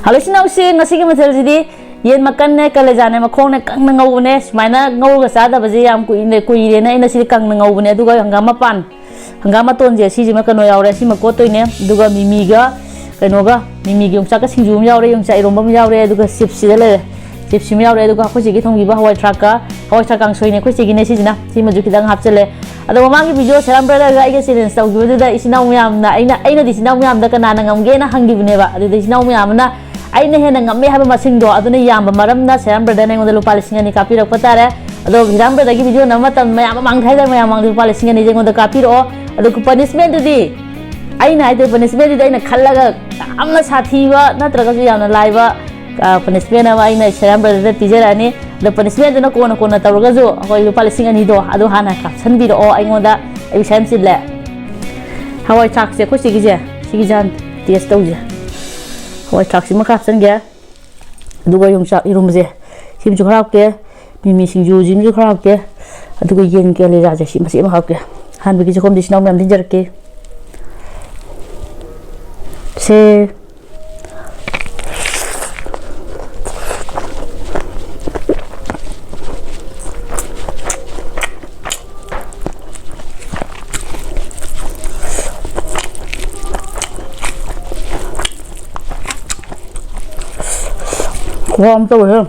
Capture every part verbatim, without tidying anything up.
Hello ꯏꯆꯤꯟ ꯏꯅꯥꯎꯁꯤ, ꯉꯁꯤꯒꯤ ꯃꯊꯦꯜꯁꯤꯗꯤ ꯌꯦꯟ ꯃꯀꯟꯅꯦ, ꯀꯂꯦꯖꯥꯅꯦ, ꯃꯈꯣꯡꯅꯦ ꯀꯪꯅ ꯉꯧꯕꯅꯦ꯫ ꯁꯨꯃꯥꯏꯅ ꯉꯧꯔꯒ ꯆꯥꯗꯕꯁꯦ ꯌꯥꯝ ꯀꯨꯏꯅ, ꯀꯨꯏꯔꯦꯅ ꯑꯩꯅ ꯁꯤꯗꯤ ꯀꯪꯅ ꯉꯧꯕꯅꯦ꯫ ꯑꯗꯨꯒ ꯍꯪꯒꯥꯝ ꯃꯄꯥꯟ, ꯍꯪꯒꯥꯝ ꯃꯇꯣꯟꯁꯦ ꯁꯤꯁꯤꯃ ꯀꯩꯅꯣ ꯌꯥꯎꯔꯦ, ꯁꯤꯃ ꯀꯣꯠꯇꯣꯏꯅꯦ꯫ ꯑꯗꯨꯒ ꯃꯤꯃꯤꯒ ꯀꯩꯅꯣꯒ, ꯃꯤꯃꯤꯒ ꯌꯣꯡꯆꯥꯛꯀ ꯁꯤꯡꯖꯨ ꯑꯃ ꯌꯥꯎꯔꯦ, ꯌꯣꯡꯆꯥꯛ ꯏꯔꯣꯝꯕ ꯑꯃ ꯌꯥꯎꯔꯦ, ꯑꯗꯨꯒ ꯆꯤꯞꯁꯁꯤꯗ ꯂꯩꯔꯦ, ꯆꯤꯞꯁꯁꯤꯃ ꯌꯥꯎꯔꯦ꯫ ꯑꯗꯨꯒ ꯑꯩꯈꯣꯏ ꯆꯦꯒꯤ ꯊꯣꯡꯕꯤꯕ ꯍꯋꯥꯏ ꯊ꯭ꯔꯥꯛꯀ, ꯍꯋꯥꯏ ꯊ꯭ꯔꯥꯛ ꯀꯥꯡꯁꯣꯏꯅꯦ ꯑꯩꯈꯣꯏ ꯆꯦꯒꯤꯅꯦ ꯁꯤꯁꯤꯅ꯫ ꯁꯤꯃꯁꯨ ꯈꯤꯇꯪ ꯍꯥꯞꯆꯤꯜꯂꯦ꯫ ꯑꯗꯣ ꯃꯃꯥꯡꯒꯤ ꯚꯤꯗꯤꯑꯣ ꯁꯦꯔꯥꯝ ꯕ꯭ꯔꯗꯔꯒ ꯑꯩꯒ ꯆꯦꯂꯦꯟꯖ ꯇꯧꯈꯤꯕꯗꯨꯗ ꯏꯆꯤꯟ ꯏꯅꯥꯎ ꯃꯌꯥꯝꯅ, ꯑꯩꯅ, ꯑꯩꯅꯗꯤ ꯏꯆꯤꯟ ꯏꯅꯥꯎ ꯃꯌꯥꯝꯗ ꯀꯅꯥꯅ ꯉꯝꯒꯦꯅ ꯍꯪꯈꯤꯕꯅꯦꯕ꯫ ꯑꯗꯨꯗ ꯏꯆꯤꯟ ꯏꯅꯥꯎ ꯃꯌꯥꯝꯅ ꯑꯩꯅ ꯍꯦꯟꯅ ꯉꯝꯃꯦ ꯍꯥꯏꯕ ꯃꯁꯤꯡꯗꯣ ꯑꯗꯨꯅ ꯌꯥꯝꯕ ꯃꯔꯝꯅ ꯁꯦꯔꯥꯝ ꯕ꯭ꯔꯗꯔꯅ ꯑꯩꯉꯣꯟꯗ ꯂꯨꯄꯥ ꯂꯤꯁꯤꯡ ꯑꯅꯤ ꯀꯥꯞꯄꯤꯔꯛꯄ ꯇꯥꯔꯦ꯫ ꯑꯗꯣ ꯁꯦꯔꯥꯝ ꯕ꯭ꯔꯗꯔꯒꯤ ꯚꯤꯗꯤꯑꯣ ꯅꯝꯕ ꯃꯇꯝ ꯃꯌꯥꯝ ꯃꯃꯥꯡꯗ ꯍꯥꯏꯇꯥꯔꯦ, ꯃꯌꯥꯝ ꯃꯃꯥꯡꯗ ꯂꯨꯄꯥ ꯂꯤꯁꯤꯡ ꯑꯅꯤꯁꯦ ꯑꯩꯉꯣꯟꯗ ꯀꯥꯞꯄꯤꯔꯛꯑꯣ꯫ ꯑꯗꯨꯒ ꯄꯅꯤꯁꯃꯦꯟꯗꯨꯗꯤ ꯑꯩꯅ ꯍꯥꯏꯗꯣꯏ ꯄꯅꯤꯁꯃꯦꯟꯗꯨꯗꯤ ꯑꯩꯅ ꯈꯜꯂꯒ ꯌꯥꯝꯅ ꯁꯥꯊꯤꯕ ꯅꯠꯇ꯭ꯔꯒꯁꯨ ꯌꯥꯝꯅ ꯂꯥꯏꯕ ꯄꯅꯤꯁꯃꯦꯟ ꯑꯃ ꯑꯩꯅ ꯁꯦꯔꯥꯝ ꯕ꯭ꯔꯗꯔꯗ ꯄꯤꯖꯔꯛꯑꯅꯤ꯫ ꯑꯗꯣ ꯄꯅꯤꯁꯃꯦꯟꯗꯨꯅ ꯀꯣꯟꯅ ꯀꯣꯟꯅ ꯇꯧꯔꯒꯁꯨ ꯑꯩꯈꯣꯏ ꯂꯨꯄꯥ ꯂꯤꯁꯤꯡ ꯑꯅꯤꯗꯣ ꯑꯗꯨ ꯍꯥꯟꯅ ꯀꯥꯞꯁꯟꯕꯤꯔꯛꯑꯣ ꯑꯩꯉꯣꯟꯗ꯫ ꯑꯩ ꯄꯩꯁꯥ ꯌꯥꯝ ꯆꯤꯜꯂꯦ꯫ ꯍꯋꯥꯏ ꯊ꯭ꯔꯥꯛꯁꯦ ꯑꯩꯈꯣꯏ ꯁꯤꯒꯤꯁꯦ, ꯁꯤꯒꯤ ꯖꯥꯟ ꯇꯦꯁ ꯇꯧꯁꯦ꯫ ꯍꯋꯥꯏ ꯊ꯭ꯔꯥꯛꯁꯤꯃ ꯈꯔ ꯍꯥꯞꯆꯤꯟꯒꯦ꯫ ꯑꯗꯨꯒ ꯌꯣꯡꯆꯥꯛ ꯏꯔꯣꯝꯕꯁꯦ, ꯁꯤꯃꯁꯨ ꯈꯔ ꯍꯥꯞꯀꯦ꯫ ꯃꯤꯃꯤ ꯁꯤꯡꯖꯨꯁꯤꯃꯁꯨ ꯈꯔ ꯍꯥꯞꯀꯦ꯫ ꯑꯗꯨꯒ ꯌꯦꯟ ꯀꯦꯂꯦꯖꯥꯁꯦ, ꯁꯤ ꯃꯆꯦꯠ ꯑꯃ ꯍꯥꯞꯀꯦ꯫ ꯑꯍꯥꯟꯕꯒꯤ ꯆꯈꯣꯝꯗꯤ ꯏꯆꯤꯟ ꯏꯅꯥꯎ ꯃꯌꯥꯝ ꯊꯤꯟꯖꯔꯛꯀꯦ꯫ ꯁꯦ꯫ ꯈꯨꯍꯥꯎ ꯑꯃ ꯇꯧꯋꯦꯍꯦ꯫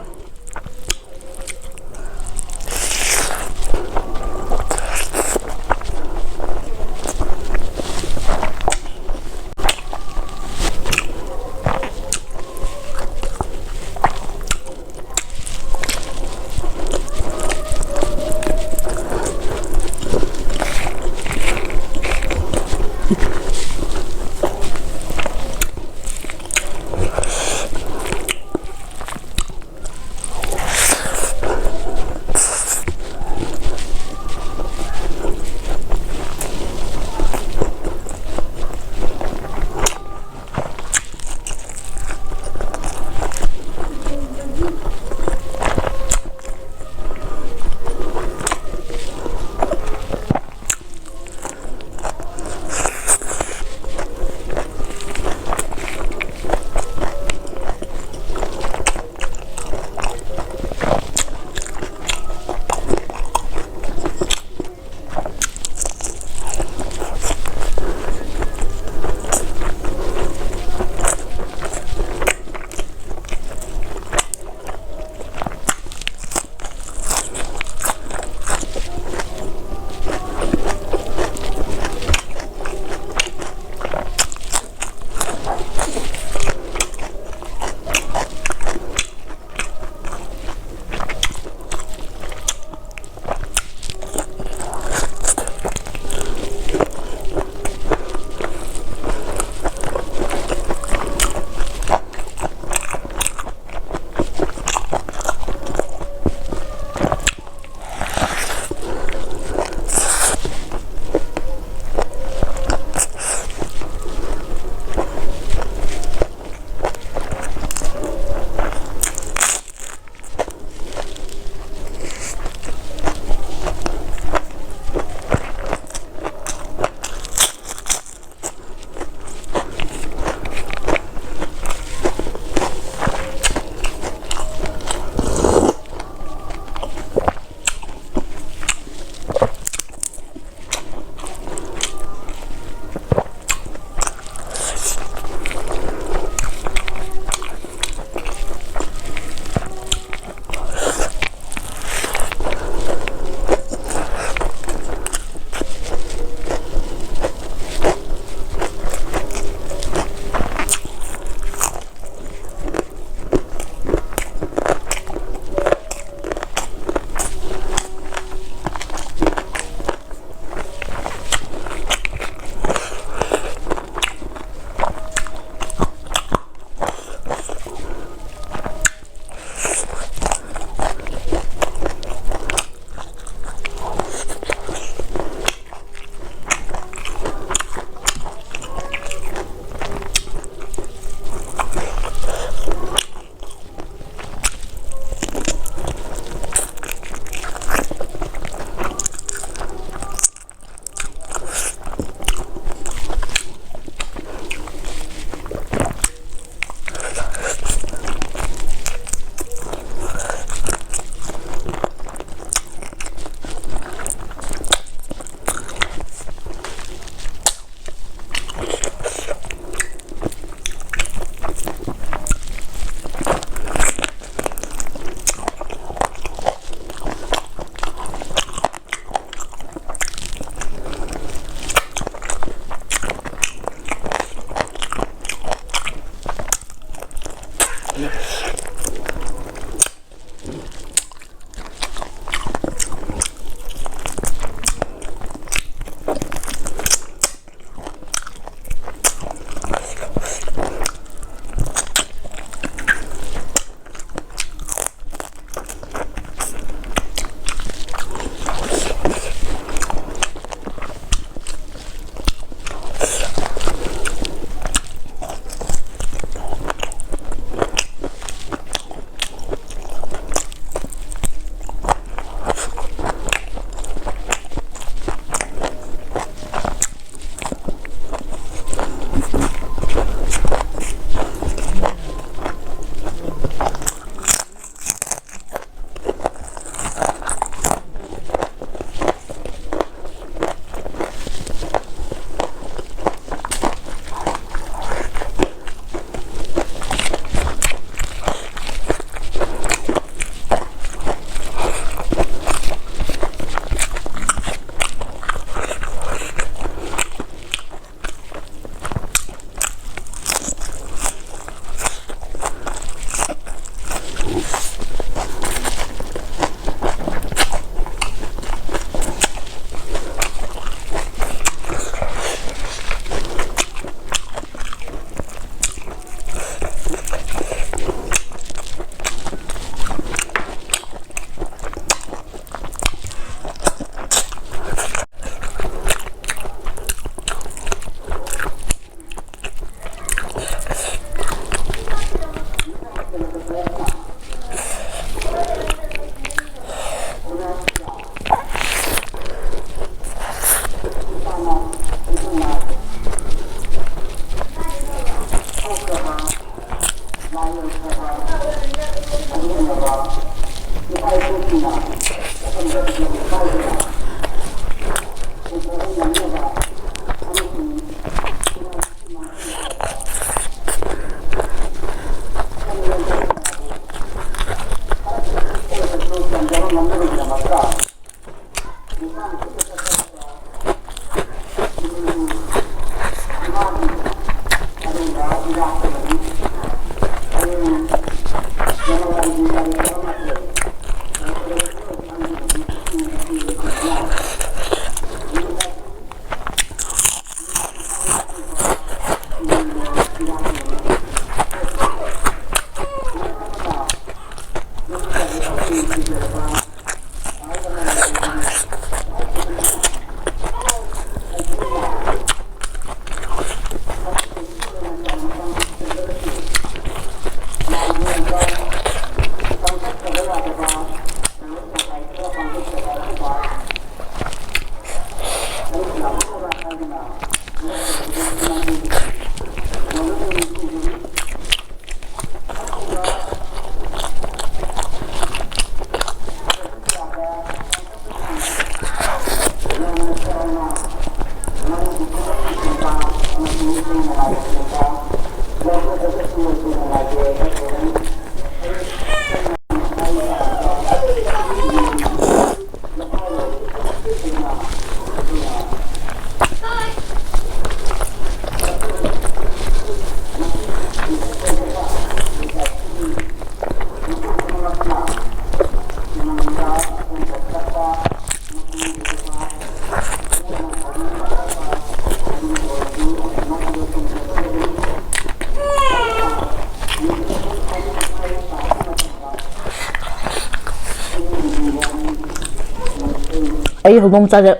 ꯑꯩ ꯍꯧꯗꯣꯡ ꯃꯆꯥꯁꯦ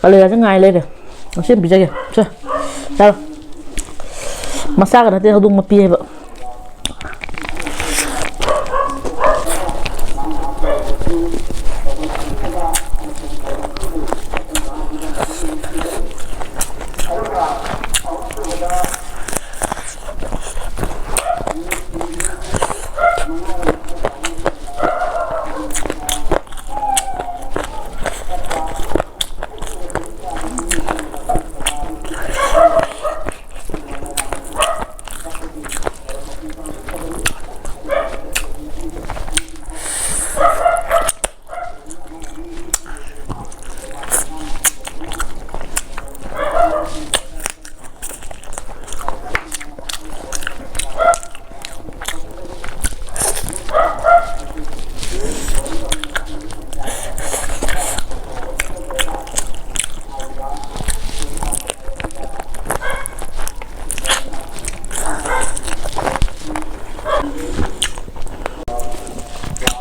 ꯀꯥꯂꯦꯖꯥꯁꯦ ꯉꯥꯏ ꯂꯩꯔꯦ꯫ ꯉꯁꯤ ꯑꯃ ꯄꯤꯖꯒꯦ꯫ ꯁꯦ, ꯆꯥꯔꯣ꯫ ꯃꯆꯥꯒ ꯅꯠꯇꯦ, ꯍꯧꯗꯣꯡ ꯃꯄꯤ ꯍꯥꯏꯕ꯫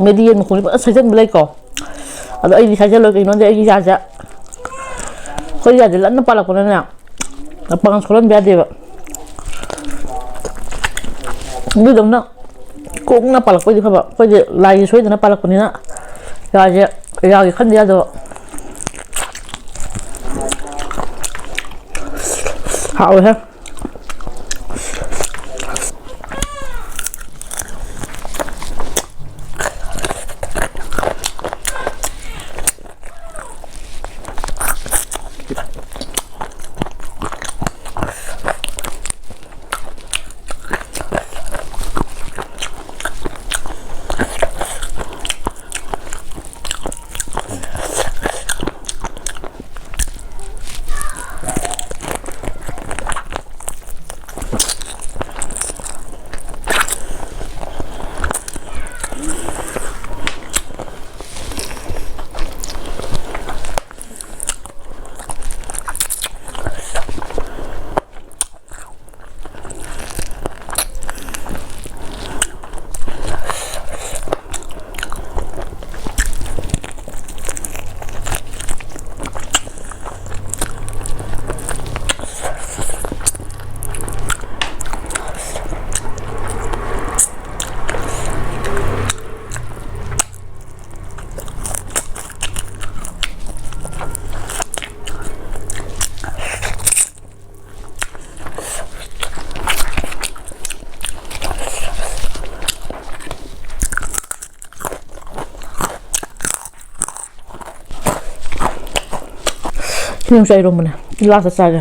ꯃꯤꯗꯤ ꯌꯦꯟ ꯃꯈꯣꯡꯁꯦ ꯐꯖꯅ ꯁꯥꯏꯖꯟꯕ ꯂꯩꯀꯣ꯫ ꯑꯗꯣ ꯑꯩꯗꯤ ꯁꯥꯏꯖꯜꯂꯣꯏ, ꯀꯩꯅꯣꯗꯤ ꯑꯩꯒꯤ ꯌꯥꯁꯦ, ꯑꯩꯈꯣꯏ ꯌꯥꯁꯦ ꯂꯟꯅ ꯄꯥꯜꯂꯛꯄꯅꯅꯦ, ꯃꯄꯥꯡꯒꯜ ꯁꯣꯜꯍꯟꯕ ꯌꯥꯗꯦꯕ꯫ ꯑꯗꯨꯗꯧꯅ ꯀꯨꯡꯅ ꯄꯥꯜꯂꯛꯄꯩꯗꯤ ꯐꯕ, ꯑꯩꯈꯣꯏꯗꯤ ꯂꯥꯏꯒꯤ ꯁꯣꯏꯗꯅ ꯄꯥꯜꯂꯛꯄꯅꯤꯅ ꯌꯥꯁꯦ, ꯌꯥꯒꯤ ꯈꯟꯗ ꯌꯥꯗꯕ꯫ ꯍꯥꯎꯋꯦꯍꯦ꯫ ꯁꯤ ꯌꯣꯡꯆꯥꯛ ꯏꯔꯣꯝꯕꯅꯦ꯫ ꯂꯥꯁꯇ ꯆꯥꯒꯦ꯫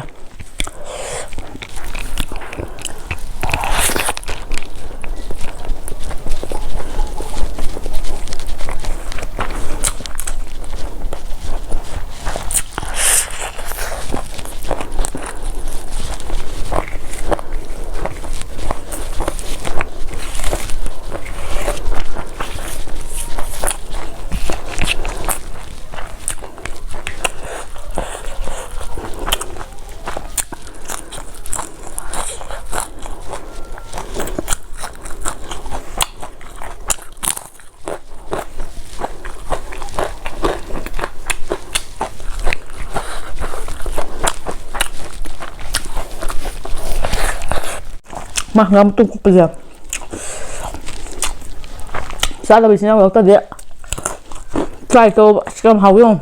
ꯃꯥ ꯉꯥ ꯃꯇꯨꯝ ꯀꯨꯞꯄꯁꯦ ꯆꯥꯗꯕ ꯏꯆꯤꯟ ꯏꯅꯥꯎ ꯌꯥꯎꯔꯛꯇ꯭ꯔꯗꯤ try ꯇꯧꯕ꯫ ꯑꯁ, ꯀꯌꯥꯝ ꯍꯥꯎꯋꯤ ꯌꯦꯡꯉꯨ꯫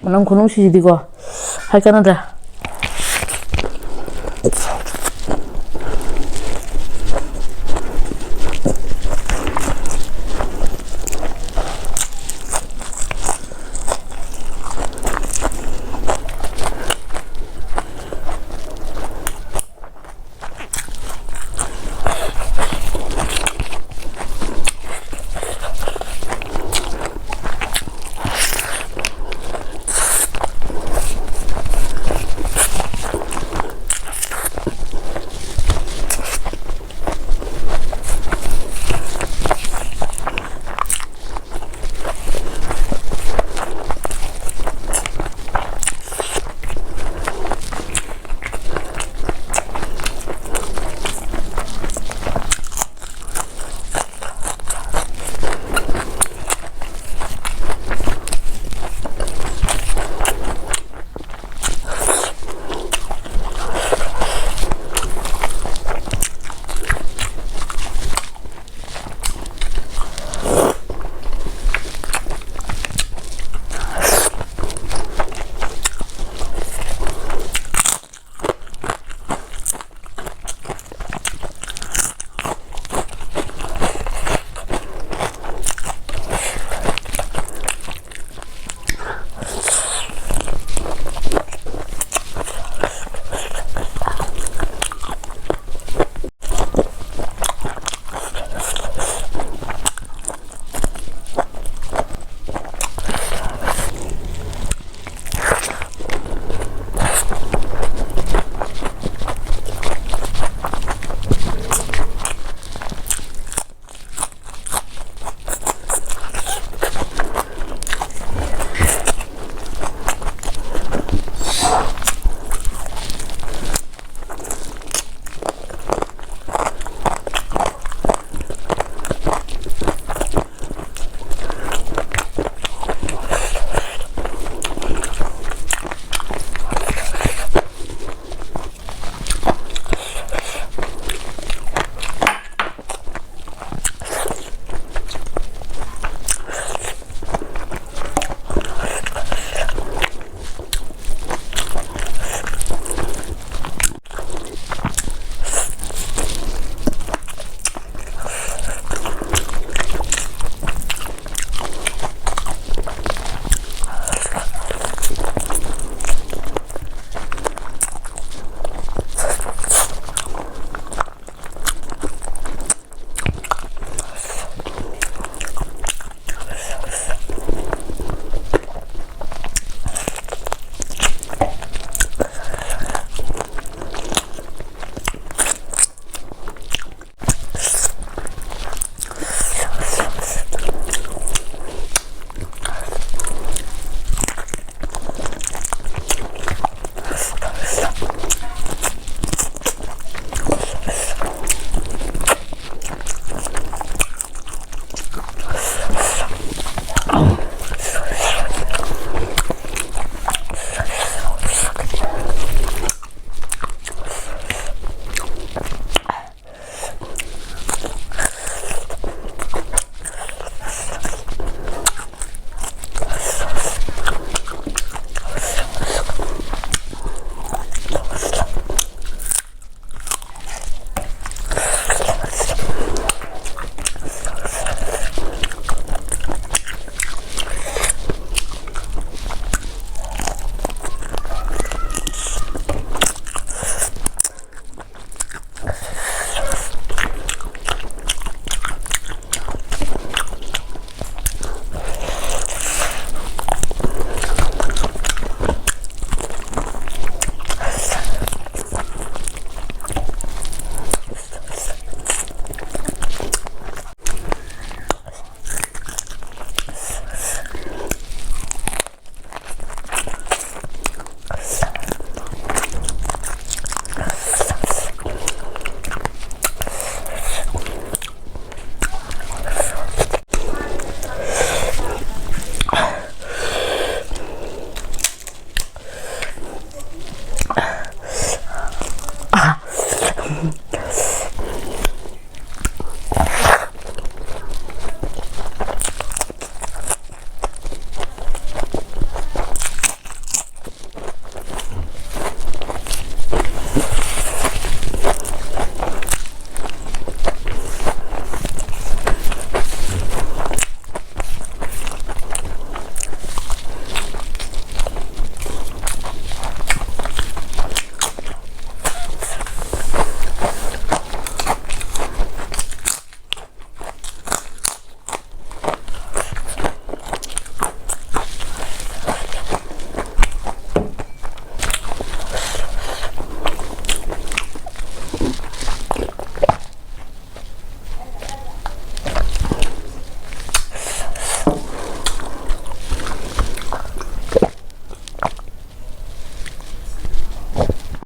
ꯅꯪ ꯈꯨꯅꯨꯡꯁꯤꯁꯤꯗꯤꯀꯣ, ꯍꯥꯏ ꯀꯥꯟꯅꯗ꯭ꯔꯦ꯫